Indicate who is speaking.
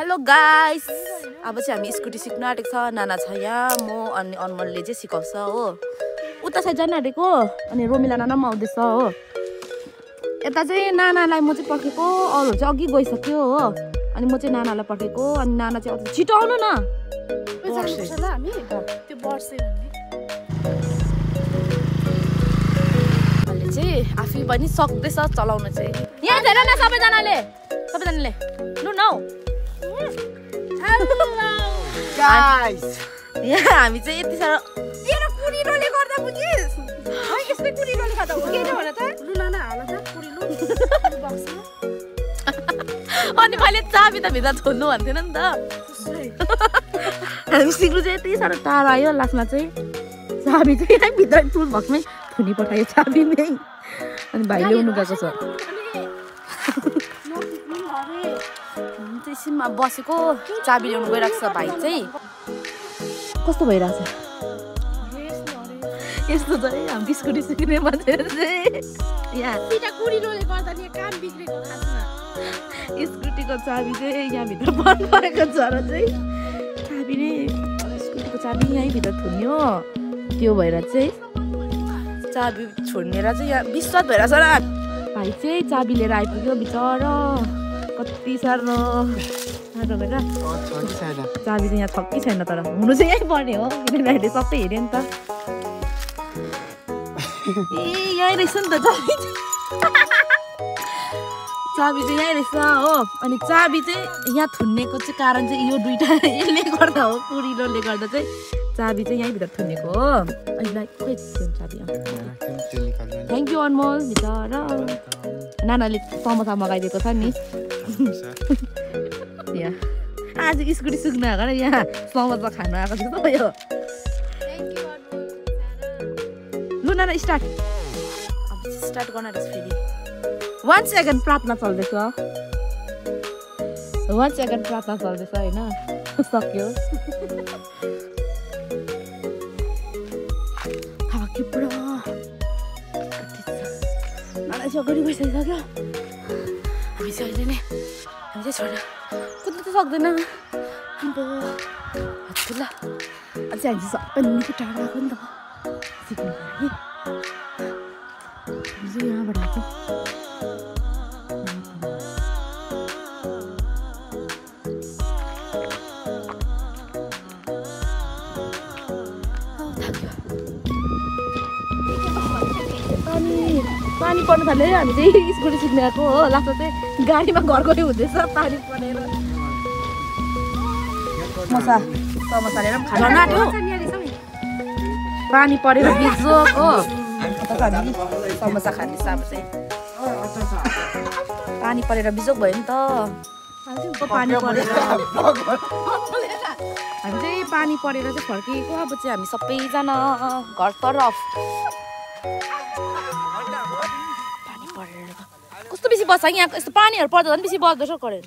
Speaker 1: Hello guys, अब चाहिँ हामी स्कुटी सिक्न आँटेको छ। नाना छ यहाँ, म अनि अनमलले चाहिँ सिकाउँछ हो। उता चाहिँ जान आँटेको अनि रोमिला नाना पनि आउँदैछ हो। यता चाहिँ नानालाई म चाहिँ पठाएको, अरूहरू चाहिँ अघि गइसक्यो हो। अनि म चाहिँ नानालाई पठाएको, अनि नाना चाहिँ आउँछ। छिटो आउनु न। अहिले चाहिँ आफै पनि सक्दैछ चलाउन चाहिँ। यहाँ हेर न सबैजनाले लु नौ
Speaker 2: गाइस
Speaker 1: यहाँ हामी चाहिँ यति साह्रो
Speaker 3: कुरिलोले गर्दा बुझिस है यस्तै कुरिलोले गर्दा हो के भन त लु नाना हाल त कुरिलो बक्समा
Speaker 1: अनि मैले चाबी त भित्र छोड्नु भन्थेन नि त। हामी सिक्नु चाहिँ यति साह्रो टाढो आयो, लास्टमा चाहिँ चाबी चाहिँ यहीँ भित्र टुल बक्समै थुनी पठायो चाबी नै। अनि भाइ ल्याउनु गएको छ। सिममा बसेको चाबी ल्याउनु गइरहेको छ भाइ चाहिँ। कस्तो भइरहेछ यस्तो चाहिँ हामी स्कुटी सिक्ने मान्छेहरू चाहिँ यहाँ
Speaker 3: कुरिलोले गर्दा नि काम बिग्रेको खासमा
Speaker 1: स्कुटीको चाबी चाहिँ यहाँभित्र बन्द परेको छ र चाहिँ चाबी नै स्कुटीको चाबी यहीँभित्र थुन्ने हो। त्यो भएर चाहिँ चाबी छोड्ने र चाहिँ यहाँ विश्वास भइरहेछ र भाइ चाहिँ चाबी लिएर आइपुग्यो बिचरा। कति साह्रो भएर चाबी चाहिँ यहाँ छ कि छैन, तर हुनु चाहिँ यहीँ पर्ने हो किनभने अहिले सबै हेऱ्यो नि त। ए यहीँ रहेछ नि त चाबी चाबी चाहिँ यहीँ रहेछ हो। अनि चाबी चाहिँ यहाँ थुन्नेको चाहिँ कारण चाहिँ यो दुइटा यसले गर्दा हो, कुरिलोले गर्दा चाहिँ चाबी चाहिँ यहीँभित्र थुनेको हो। अहिले खोइ चाबी थ्याङ्क यू अनमोल भित्र। नानाले समोसा मगाइदिएको छ नि यहाँ। आज स्कुटी सुक्न आएको र यहाँ समोसा खानु आएको छ त यो। लु नाना स्टार्ट। अब स्टार्ट गर्न फेरि 1 सेकेन्ड प्रार्थना चल्दैछ। 1 सेकेन्ड प्रार्थना चल्दैछ होइन, सक्यो। पुरा नाना चाहिँ अगाडि गइसकिसक्यो। हामी चाहिँ अहिले नै हामी चाहिँ छोडेर कुद्नु त सक्दैन। अब ल अझै हामी सबै निकै टाढा आएको नि त सिक्नु लागि। हामी चाहिँ यहाँबाट आएको। पानी पर्नु थाल्यो। हामी चाहिँ स्कुटी सिक्न आएको हो। लास्टमा चाहिँ गाडीमा घर गयो हुँदैछ पानी परेर। समोसा लिएर पनि खान आँट्यो। पानी परेर बिजोक हो। हामी समोसा खाँदैछ अब चाहिँ। पानी परेर बिजोक भयो नि त। पानी परेर हामी चाहिँ पानी परेर चाहिँ फर्किएको। अब चाहिँ हामी सबैजना घर तरफ। कस्तो बेसी बस्छ यहाँ, यस्तो पानीहरू पर्दा झन् बेसी बस्दो रहेछ करेन्ट।